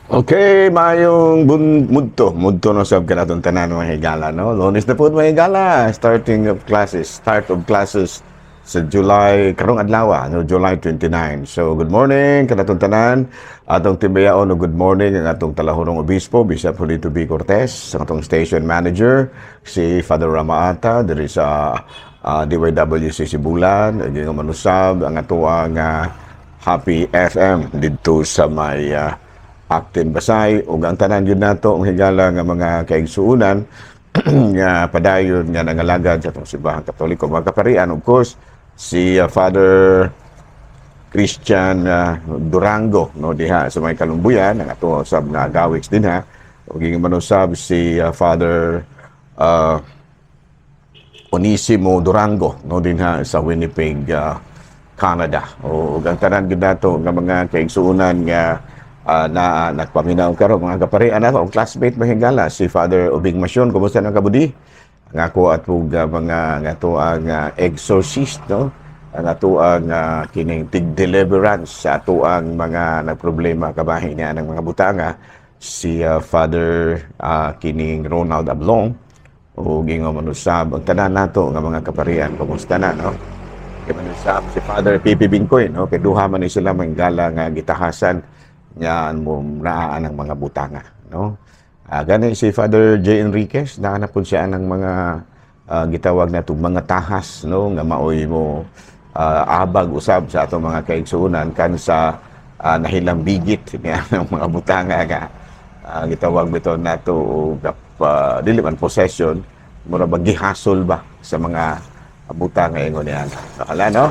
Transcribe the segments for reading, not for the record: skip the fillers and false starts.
Okay, maayong mudto. Mudto na sab kanatong tanan, mga higala, no? Lunes na po, mga higala. Starting of classes, start of classes sa July, karong adlaw, no? July 29. So, good morning kanatong tanan. Atong tibayaon no, good morning ang atong talahurong obispo, Bishop Julito B. Cortez, ang atong station manager, si Father Ramaata, diri sa DYWC Sibulan, ug manusab ang atoang Happy FM didto sa may Acton Basay, ug ang tanan gyud nato ang higala nga mga kaigsuonan nga padayon nga nangalagad sa atong Simbahang Katoliko, mga kaparian, of course si Father Christian Durango, no, diha sa may Kalumbuyan, ang ato sab nga gawiks dinha, ug ingon manusab si Father Onisimo Durango, no, dinha sa Winnipeg, Canada. O ug ang tanan gyud nato nga mga kaigsuonan nga na nagpaminaw karon, mga kaparian nato, ang classmate, mahigala, si Father Ubing Masyon, kumusta na kabudi? Ang ako at ug mga nga ato ang exorcist, no, ang ato ang kining tig deliverance sa ato ang mga nagproblema kabahin niya ng mga butanga, si Father kining Ronald Ablong, ug ingon manusab ang tanan nato nga mga kaparian, kumusta na, no? Kay manusab si Father Pipi Bingkoy, no, kay duha man ni sila manggala nga gitahasan nga mo naa ng mga butanga, no? Gani si Father J. Enriquez, naa na pud siya ng mga gitawag nato mga tahas, no, nga maoy mo abag usab sa atong mga kaigsuonan kan sa nahilambigit niya ng mga butanga nga gitawag bitaw nato og dili man possession, mura ba gihasol ba sa mga butanga ingon niya. So, hala, no.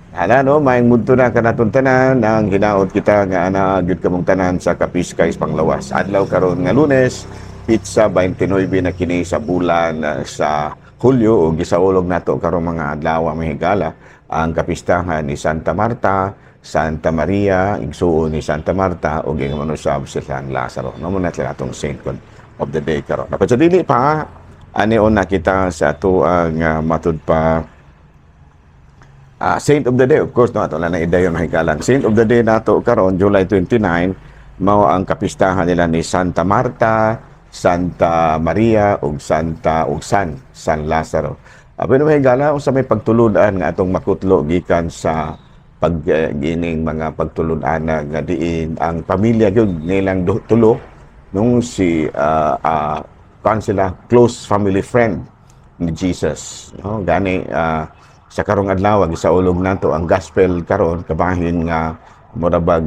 Hala, no, maayong mudto na kanatong tanan ang hinaot kita nga ana gyud kamong tanan sa Kapiskay Panglawas. Adlaw karon nga Lunes, petsa 29 na kini sa bulan sa Hulyo, ug gisaulog nato karong mga adlaw, mga higala, ang kapistahan ni Santa Marta, Santa Maria, igsuon ni Santa Marta, ug ingon manusab si San Lazaro. No mo na sila atong saint of the day karon. Dapat sa dili pa anion na kita sa ato ang matud pa Saint of the Day, of course, no, ato lang na idayon, mahikalang. Saint of the Day nato karon, July 29, mao ang kapistahan nila ni Santa Marta, Santa Maria ug Santa ug San Lazaro. Pero, mahigala, unsa may pagtulud-an nga atong makutlo gikan sa pag gining mga pagtulud-an nga diin ang pamilya gyud nilang tulo nung si kan sila close family friend ni Jesus, no? Gani sa karong adlaw gisaulog nato ang gospel karon kabahin nga mura bag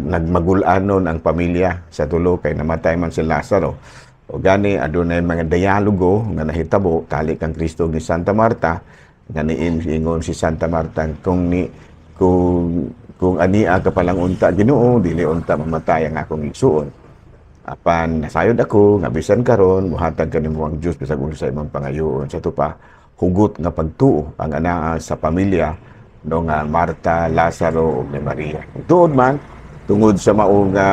nagmagul-anon ang pamilya sa tulo kay namatay man si Lazaro. O gani adunay mga dialogo nga nahitabo tali kang Kristo ni Santa Marta, nga niin ingon si Santa Marta kung ania ka palang unta, Ginoo, dili unta mamatay ang akong igsuon. Apan nasayod ako nga bisan karon muhatag kanimo ang Dios bisag unsa imong pangayoon. Sa ato pa hugot nga pagtuo ang anaa sa pamilya, no, nga Marta, Lazaro ug ni Maria. Tuod man tungod sa mao nga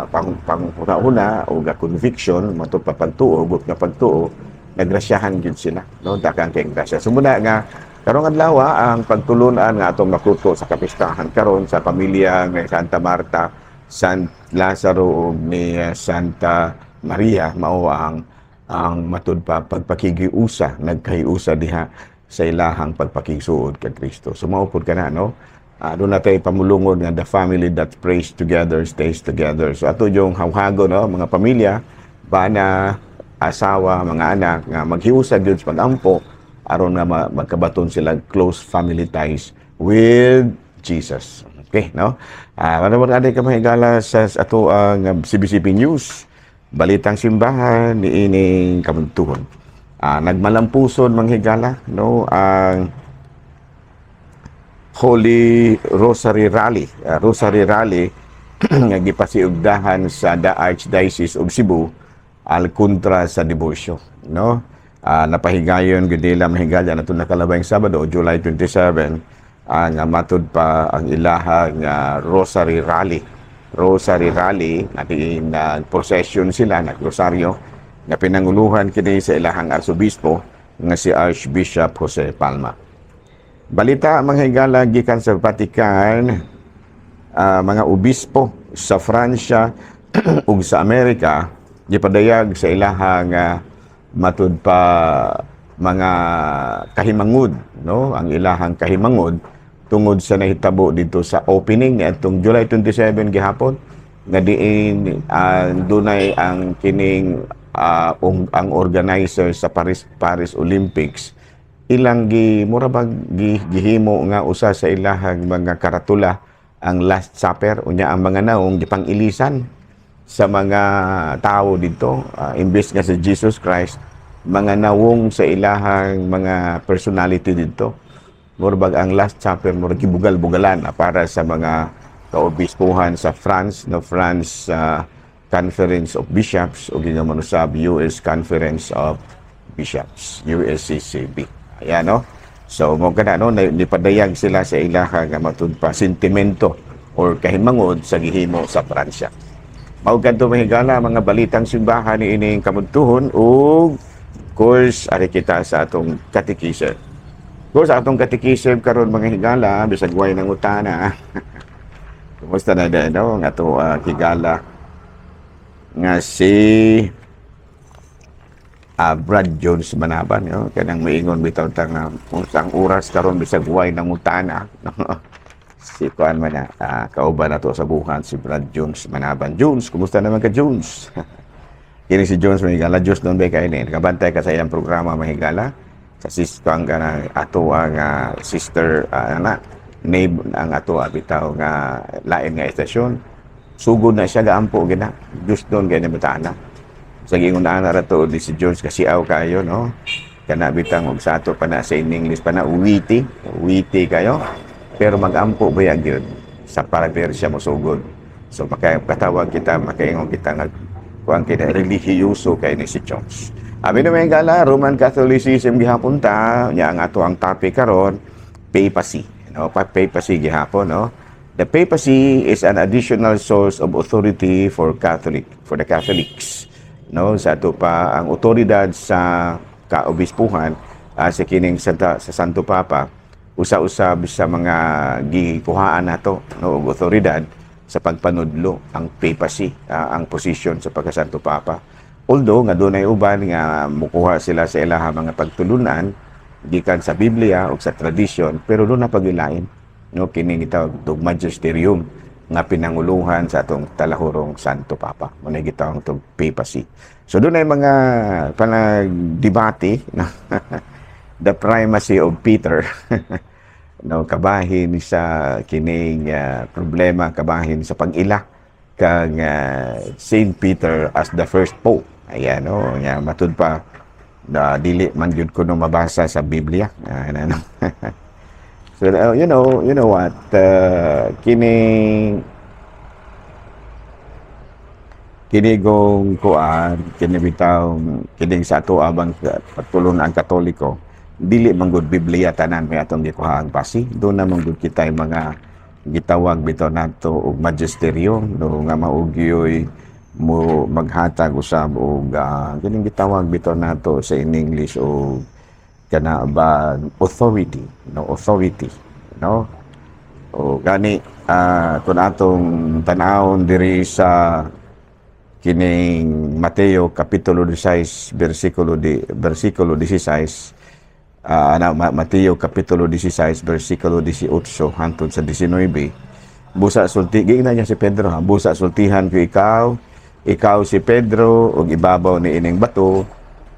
pang panghuna-huna o nga conviction, matud pa pagtuo, hugot nga pagtuo, nagrasyahan gyud sila, no, daghang kay grasya. So muna nga karong adlaw ang pagtulunan nga atong makuto sa kapistahan karon sa pamilya nga Santa Marta, San Lazaro ug ni Santa Maria mao ang matud pa pagpakigiusa, nagkahiusa diha sa ilahang pagpakigsuod kay Kristo. So mao pud kana, no? Doon natay pamulungod nga "The family that prays together stays together." So ato yung hawhago, no, mga pamilya, bana, asawa, mga anak nga maghiusa gyud sa pag-ampo aron nga magkabaton sila close family ties with Jesus. Okay, no? Ah, uh, adi ka mahigala sa ato ang CBCP News. Balitang simbahan niining kabuntuhon. Nagmalampuson, manghigala, no, ang Holy Rosary Rally. Rosary Rally nga gipasiugdahan sa the Archdiocese of Cebu al kontra sa diborsyo, no? Napahigayon gud nila, mahigala, nato nakalabayng Sabado, July 27, ang matud pa ang ilahang Rosary Rally. Rosary Rally na diin nag procession sila, nagrosaryo nga pinanguluhan kini sa ilahang arsobispo nga si Archbishop Jose Palma. Balita, mga higala, gikan sa Vatican, mga obispo sa Francia, Ug sa Amerika, gipadayag sa ilahang matud pa mga kahimangod, no, ang ilahang kahimangod tungod sa nahitabo dito sa opening niadtong July 27 gihapon nga diin dunay ang kining ang organizer sa Paris Paris Olympics, ilang gi mura bag gi, gihimo nga usa sa ilahang mga karatula ang Last Supper. Unya ang mga naong gipang-ilisan sa mga tao dito, imbes nga si Jesus Christ, mga nawong sa ilahang mga personality dito. Mura bag ang Last Supper mura gibugal-bugalan na para sa mga kaobispuhan sa France, no, France Conference of Bishops o ginaman usab US Conference of Bishops, USCCB. Ayan, no? So, mo kana, no, nipadayag sila sa ilaha nga matud pa sentimento or kahimangod sa gihimo sa Pransya. Mao kadto, mga higala, mga balitang simbahan ni ining kamudtuhon ug course ari kita sa atong katikisem. Course atong katikisem karon, mga higala, bisag way nangutana. Kumusta na din, no, ang ato higala nga si Brad Jones Manaban, no? Kanang maingon bitaw ta nga unsang oras karon bisag way nangutana. Si kuan man na kauban nato sa buhat si Brad Jones Manaban. Jones, kumusta naman ka, Jones? Kini si Jones, mga higala, Jones doon ba kay ni? Nakabantay ka sa iyang programa, mga higala. Sa sister ang kana ato ang sister ana name ang ato bitaw nga lain nga estasyon. Sugod na siya gaampo gina. Diyos doon kay ni na. Sa gingon ana ra to di si Jones kasi aw kayo, no. Kana bitang og sa ato pa na sa in English pa na witty, witty kayo. Pero magampo ba gyud sa parader siya mosugod. So makatawag kita, makaingon kita nga kuan kita relihiyoso kay ni si Jones. Abi na, mga higala, Roman Catholicism gihapon ta, nya ang ato ang topic karon, papacy. No, papacy gihapon, no. The papacy is an additional source of authority for the Catholics. No, sa ato pa ang otoridad sa kaobispuhan sa kining Santa, sa Santo Papa, usa-usab sa mga gikuhaan nato, no, og otoridad sa pagpanudlo ang papacy, ang posisyon sa pagka-Santo Papa. Although nga dunay uban nga mukuha sila sa ilaha mga pagtulunan gikan sa Biblia o sa tradisyon, pero duna pagilain, no, kini gitawag og magisterium nga pinanguluhan sa atong talahurong Santo Papa. Mo na gitawag tog papacy. So dunay mga panagdebate, no? The primacy of Peter, no, kabahin sa kining problema kabahin sa pag-ila kang Saint Peter as the first pope. Ayan, no, nga matud pa na dili man gyud kuno mabasa sa Biblia. Ano, no? So you know what, kining kini gong kuan kini bitaw kining sa ato abang pagtulon ang Katoliko, dili man gud Biblia tanan may atong gikuhaang base. Duna man gud kitay mga gitawag bitaw nato og magisterium, no, nga maugyoy mo maghatag usab og kining gitawag bitaw nato sa in English og kana ba authority, no, authority, no. O gani kung atong tan-awon diri sa kining Mateo kapitulo 16 bersikulo 16, ana Mateo kapitulo 16 bersikulo 18 hangtod sa 19. Busa sulti, giingnan niya si Pedro, ha, "Busa sultihan ko ikaw, ikaw si Pedro, ug ibabaw ni ining bato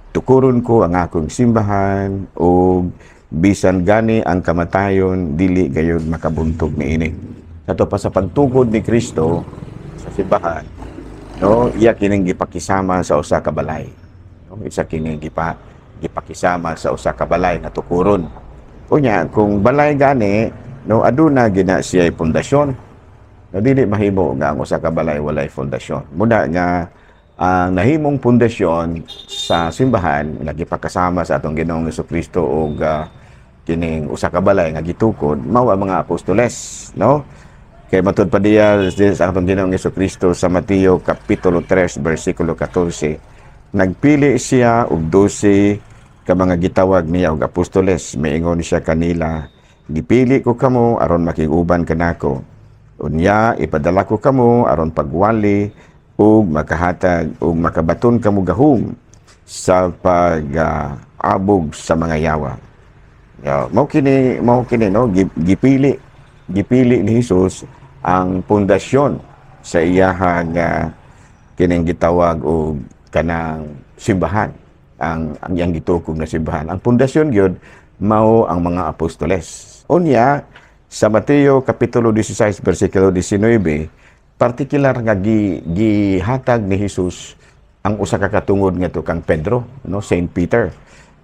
tukuron ko ang akong simbahan, ug bisan gani ang kamatayon dili gayud makabuntog niini." Sa pa sa pagtukod ni Kristo sa simbahan, no, iya kining gipakisama sa usa ka balay, no, isa kining gipakisama sa usa ka balay nga tukuron. Unya kung balay gani, no, aduna gina siya pundasyon, no. Dili mahimo nga ang usa ka balay walay pundasyon. Muna nga ang nahimong pundasyon sa simbahan nga gipakasama sa atong Ginoong Kristo og kining usa ka balay nga gitukod mao ang mga apostoles, no. Kay matud pa diya sa atong Ginoong Kristo sa Mateo kapitulo 3 bersikulo 14, nagpili siya og 12 ka mga gitawag niya og apostoles. Miingon siya kanila, "Gipili ko kamo aron makig-uban kanako. Unya ipadala ko kamo aron pagwali Ug makahatag ug makabaton kamo gahom sa pag-abog sa mga yawa. Ya, mao kini, no, gipili ni Jesus ang pundasyon sa iyahang kining gitawag og kanang simbahan, ang iyang gitukog na simbahan. Ang pundasyon gyud mao ang mga apostoles. Unya sa Mateo kapitulo 16 bersikulo 19, partikular nga gihatag ni Jesus ang usa ka katungod ngadto kang Pedro, no, Saint Peter.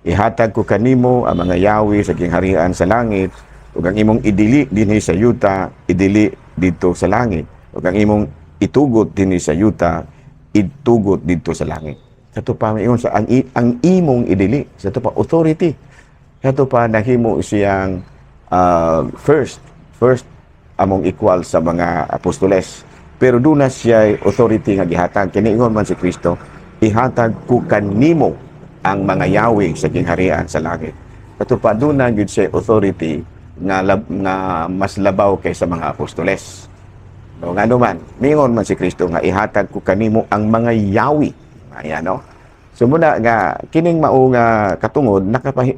"Ihatag ko kanimo ang mga yawi sa gingharian sa langit, ug ang imong idili dinhi sa yuta, idili didto sa langit, ug ang imong itugot dinhi sa yuta, itugot didto sa langit." Sa pa ingon sa ang imong idili, sa pa authority. Sa pa nahimo siyang first first among equal sa mga apostoles. Pero duna siya authority nga gihatag. Kini ingon man si Kristo, "Ihatag ko kanimo ang mga yawi sa gingharian sa langit." Kato pa duna gyud siya authority nga mas labaw kaysa mga apostoles. No, ngano man, mingon man si Kristo nga "Ihatag ko kanimo ang mga yawi." Ayan, no? So muna nga kining mao nga katungod nakapahi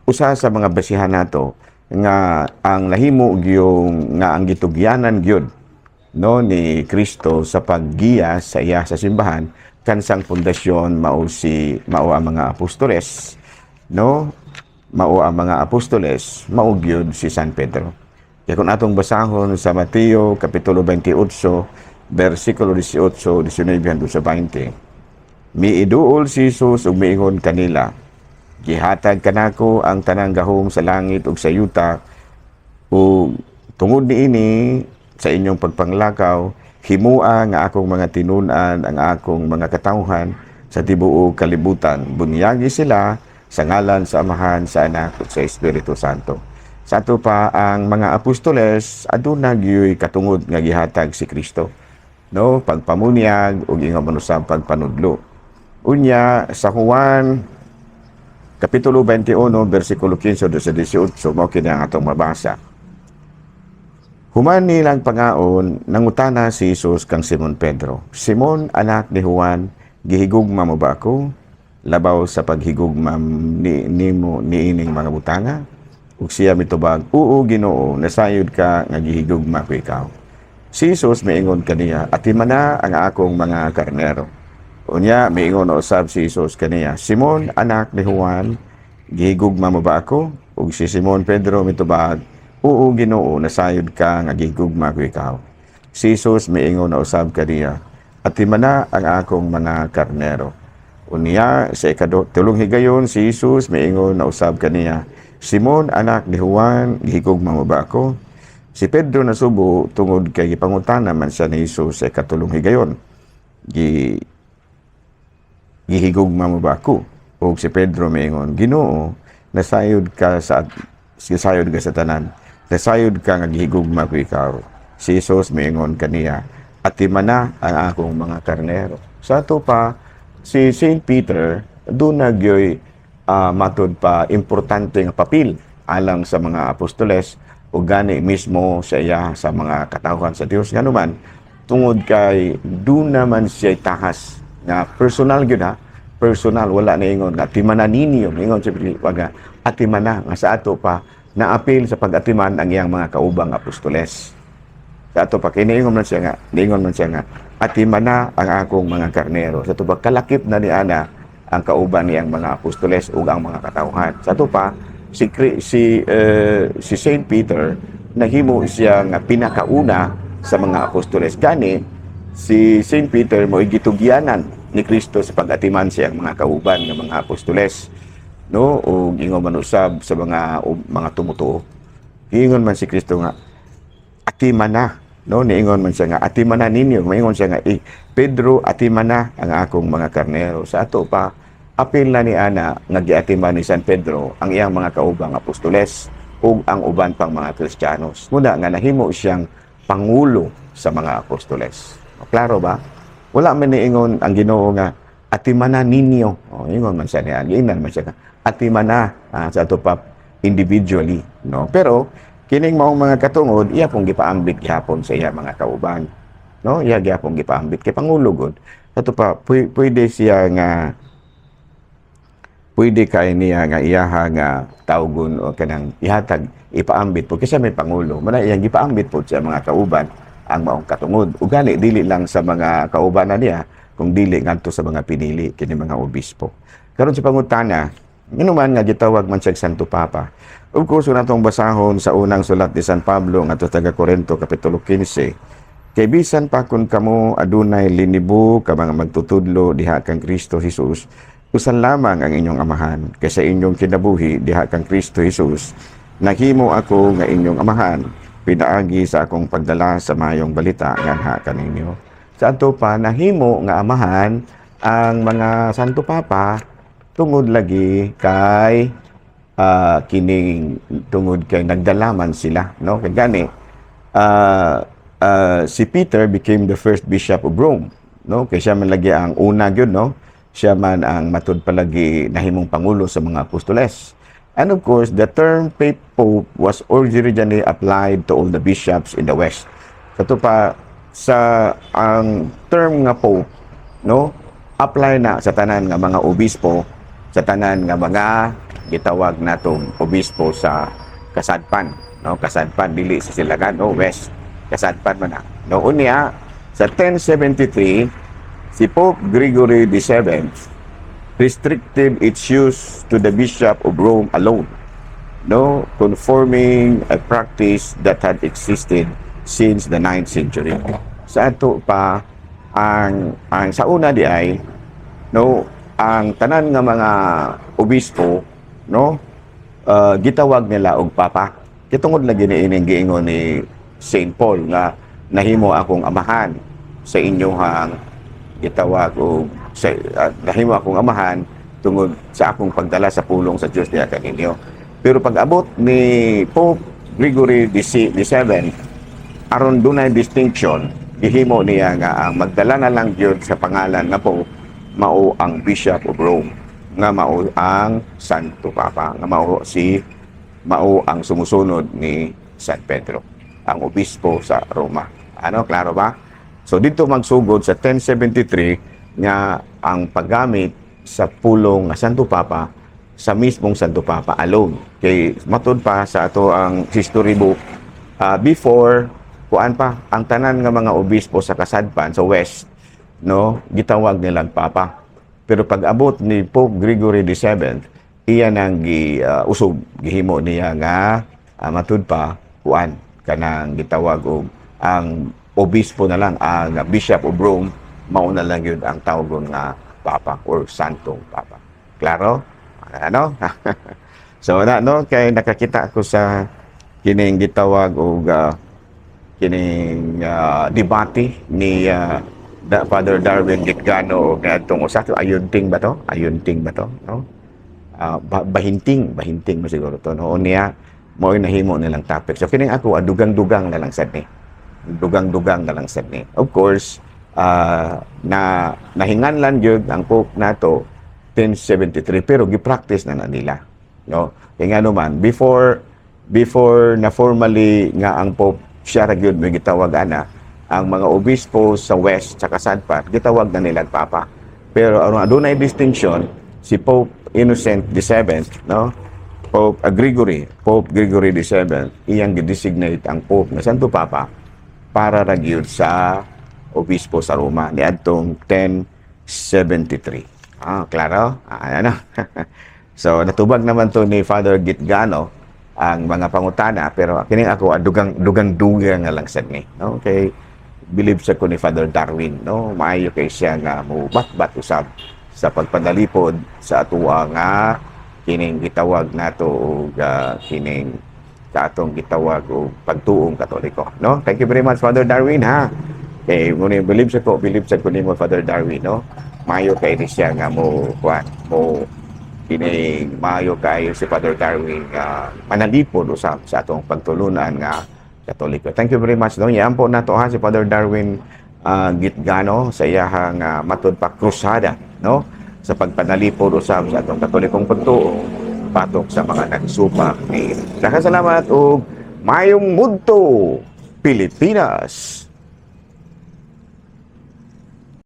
usa sa mga basihan nato nga ang nahimo gyung nga ang gitugyanan gyud, no, ni Kristo sa paggiya sa iya sa simbahan, kansang pundasyon mao ang mga apostoles, no, mao ang mga apostoles, mao gyud si San Pedro. Kaya kung atong basahon sa Mateo kapitulo 28 bersikulo 18, 19 hangtod sa 20, miiduol si Jesus ug miingon kanila, "Gihatag kanako ang tanang gahom sa langit ug sa yuta, ug tungod niini, sa inyong pagpanglakaw, himua nga akong mga tinun-an ang akong mga katawhan sa tibuok kalibutan. Bunyagi sila sa ngalan sa Amahan, sa Anak ug sa Espiritu Santo." Sa ato pa ang mga apostoles aduna gyuy katungod nga gihatag si Kristo, no, pagpamunyag ug ingon man usab pagpanudlo. Unya sa Juan kapitulo 21 bersikulo 15 sa 18, mao kini ang atong mabasa. Human nilang pangaon, nangutana si Jesus kang Simon Pedro, "Simon, anak ni Juan, gihigugma mo ba ako labaw sa paghigugma ni nimo niining mga butanga?" Ug siya mitubag, "Oo, Ginoo, nasayod ka nga gihigugma ko ikaw." Si Jesus miingon kaniya, "Atimana ang akong mga karnero." Unya miingon na usab si Jesus kaniya, "Simon, anak ni Juan, gihigugma mo ba ako?" Ug si Simon Pedro mitubag, "Oo, Ginoo, nasayod ka nga gihigugma ko ikaw." Si Jesus miingon na usab kaniya, "Atimana ang akong mga karnero." Unya sa ikatulong higayon si Jesus miingon na usab kaniya, "Simon, anak ni Juan, gihigugma mo ba ako?" Si Pedro nasubo tungod kay gipangutana man siya ni Jesus sa ikatulong higayon, "Gihigugma mo ba ako?" Ug si Pedro miingon, "Ginoo, nasayod ka sa tanan. Nasayod ka nga gihigugma ko ikaw." Si Jesus miingon kaniya, "Atimana ang akong mga karnero." Sa ato pa si Saint Peter duna gyoy matud pa importante nga papel alang sa mga apostoles o gani mismo sa iya sa mga katawhan sa Dios. Ngano man, tungod kay duna man siya tahas nga personal gyud, ha, personal. Wala na ingon nga "Atimana ninyo." Ingon si nga "Atimana," nga sa ato pa naapil sa pag-atiman ang iyang mga kaubang apostoles. Sa ato pa kiniingon man siya nga niingon man siya nga "Atimana ang akong mga karnero." Sa ato pa kalakip na ni ana ang kauban niyang mga apostoles ug ang mga katawhan. Sa ato pa si Cri- si eh, si Saint Peter nahimo siya nga pinakauna sa mga apostoles. Gani si Saint Peter mo gitugyanan ni Kristo sa pag-atiman siyang mga kauban nga mga apostoles, no, ug ingon man usab sa mga tumutuo. Ingon man si Kristo nga "Atimana," no, niingon man siya nga "Atimana ninyo." Maingon siya nga "Pedro, atimana ang akong mga karnero." Sa ato pa apil na ni ana nga giatiman ni San Pedro ang iyang mga kaubang apostoles ug ang uban pang mga Kristiyanos. Muna nga nahimo siyang pangulo sa mga apostoles. Klaro ba? Wala man niingon ang Ginoo nga "Atimana ninyo." O, ingon man siya niya, giingnan man siya nga "Atimana," sa ato pa individually, no? Pero kining maong mga katungod iya pong gipaambit gihapon sa iya mga kauban. no? Iya gyapon gipaambit kay pangulo gud. Ato pa pwede siya nga pwede kay niya nga iyaha nga tawgon o kanang ihatag, ipaambit po kasi may pangulo man, iyang gipaambit po sa mga kauban ang maong katungod. Ugali dili lang sa mga kauban na niya kung dili ngadto sa mga pinili kini mga obispo. Karon, sa pangutana, ngano man nga gitawag man siya Santo Papa? Of course, kung atong basahon sa unang sulat ni San Pablo ngadto taga Corinto, kapitulo 15, kay bisan pa kun kamo adunay linibo ka mga magtutudlo diha kang Kristo Jesus, usa lamang ang inyong amahan, kay sa inyong kinabuhi diha kang Kristo Jesus nahimo ako nga inyong amahan pinaagi sa akong pagdala sa mayong balita nganha kaninyo. Sa ato pa, nahimo nga amahan ang mga Santo Papa tungod lagi kay kining tungod kay nagdalaman sila, no? Kay gani si Peter became the first bishop of Rome, no? Kay siya man lagi ang una gyud, no? Siya man ang matud palagi nahimong pangulo sa mga apostoles. And of course, the term Pope was originally applied to all the bishops in the West. Sa ato pa, sa ang term nga Pope, no, apply na sa tanan nga mga obispo, sa tanan nga mga gitawag natong obispo sa kasadpan, no? Kasadpan, dili sa silangan, no, West. Kasadpan man na. No, unya sa 1073, si Pope Gregory VII restricted its use to the Bishop of Rome alone, no, conforming a practice that had existed since the 9th century. Sa ato pa, ang sa una di ay, no, ang tanan nga mga obispo, no, gitawag nila og papa. Kitungod lagi ni ining giingon ni Saint Paul nga nahimo akong amahan sa inyong gitawag og sa nahimo akong amahan tungod sa akong pagdala sa pulong sa Dios diha kaninyo. Pero pag abot ni Pope Gregory VII, aron dunay distinction, gihimo niya nga ang magdala na lang gyud sa pangalan nga Pope mao ang Bishop of Rome, nga mao ang Santo Papa, nga mao ang sumusunod ni San Pedro, ang obispo sa Roma. Ano, klaro ba? So dito magsugod sa 1073 nga ang paggamit sa pulong nga Santo Papa sa mismong Santo Papa alone. Kay matud pa sa ato ang history book, before kuan pa, ang tanan nga mga obispo sa kasadpan, sa West, no, gitawag nilang papa. Pero pag abot ni Pope Gregory VII, iya nang gi usog, gihimo niya nga matud pa kuan kanang gitawag og ang obispo na lang, ang Bishop of Rome, mao na lang yun ang tawagon nga papa or Santong Papa. Klaro? Ano? So na, no, kay nakakita ako sa kining gitawag og kining debate ni Father Darwin Gitgano og atong usa to, Ayunting ba to? Ayunting ba to, no? Bahinting, bahinting mo siguro to, no? Niya mo nahimo nilang topic. So kining ako, dugang-dugang na lang sad ni. Dugang-dugang na lang sad ni. Of course, na nahinganlan gyud ang Pope nato 1073, pero gi-practice na na nila, no? Kay nga naman before before na formally nga ang Pope siya ra gyud may gitawag ana, ang mga obispo sa West, sa kasadpan, gitawag na nilang papa. Pero aron adunay distinction, si Pope Innocent VII, no, Pope Gregory, Pope Gregory VII, iyang gi-designate ang Pope nga Santo Papa para ra gyud sa obispo sa Roma niadtong 1073. Ah, klaro? Ah, ano? So natubag naman to ni Father Gitgano ang mga pangutana, pero kining ako, dugang dugang dugang nga lang sad ni, no? Kay believe sa ko ni Father Darwin, no, maayo kay siya nga mo batbat usab sa pagpanalipod sa atuwa nga kining gitawag nato og kining sa atong gitawag og pagtuong Katoliko, no? Thank you very much, Father Darwin, ha. Kay mo ni believe sa ko nimo, Father Darwin, no? Maayo kay ni siya nga mo kuan mo kining maayo kayo si Father Darwin nga manalipod usab sa atong pagtulunan nga Katoliko. Thank you very much, no. Iampo nato ha si Father Darwin Gitgano sa iyahang matud pa krusada, no, sa pagpanalipod usab sa atong Katolikong pagtuo batok sa mga nagsupak ni. Daghang salamat ug mayong mudto, Pilipinas.